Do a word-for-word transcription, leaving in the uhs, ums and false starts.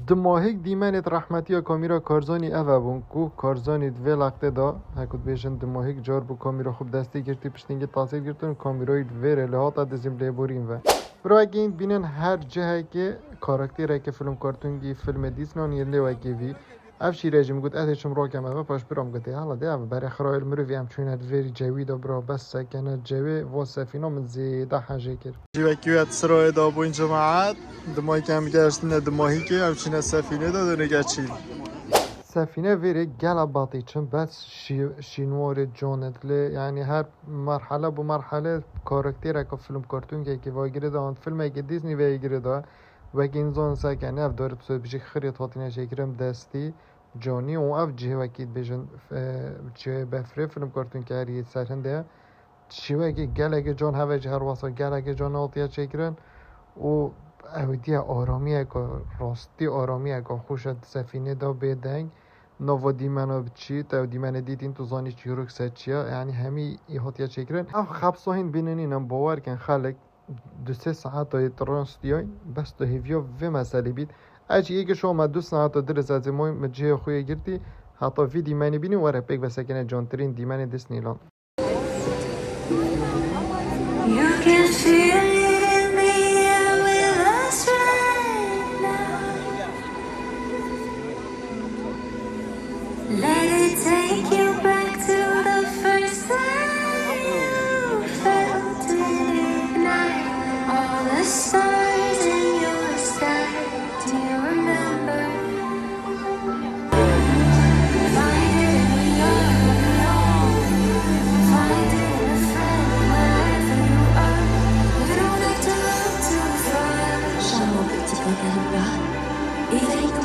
Dimahîk dîmenê di rehmetiya Kamîra Karzanî ev e bûn ku Karzanî di vê lextê de, hek ku dibêjin dimahîk car bû kamîra xwe bi destê girtî, piştî hingî tesîr girtin û kamîrayî di vê rê li hate dizîm lêborîn ve. Bira wekî hîn dibînin her cihekê karaktereke film kartûngî, filmê Disney yên lê wekî vî. Ev şîre jî min got, ez ê çim rokem eve, paş bira min gotê, hala de ev berê xirayê li mirovî em çûyne di vêrî cewî de bira, bes sekene cewê, va sefîna min zêde hejê kir. Cî wekî wê di sirayê de bûyn cemaet, dimahîk em geştine dimahîkê, em çîne sefînê de dûnê geçîn. Sefîne vêrê gela batî çim, bes şî-, şînwarê canê dilê, yanî her merhele bi merhele karaktereke film kartûngekî vagirê de an filmekî Disney vê girê de. Wekî înzan sekene ev dore tu bijî xirêt hatine çêkirin bi destî canî û ev cihê wekî dibêjin, e, cihê befrê film kartûnkerî ser hindê ye. Şîwekî gelekê can heve jî her wesa gelekê can hatiye çêkirin û ew diye aramiyeke rastî aramiyeke xweş e di sefînê de bêdeng. Nava dîmena biçî, te ew dîmenê dîtîn tu zanî çîrok ser çi ye, yanî hemî î hatiye çêkirin. Ev xepsa hîn bînin nînin, bawer kin xelk du sê saeta yê tu rastiyay, bes tu hêviya vê meselê bît. Ez jî yekê şoma du saeta dirê zezê moy min cihê xwe yê girtî, heta vî dîmenê bînî were pêk vesekene cantirîn dîmenê Disneyland. You can feel it in the air with us right now. Let it take you back to the first time you felt it ignite. All the stars in your sky, do you remember? Find it in the unknown. Find it in a friend, wherever you are. You don't have to look too far. Chamo que te toca el lugar. Y de ahí tú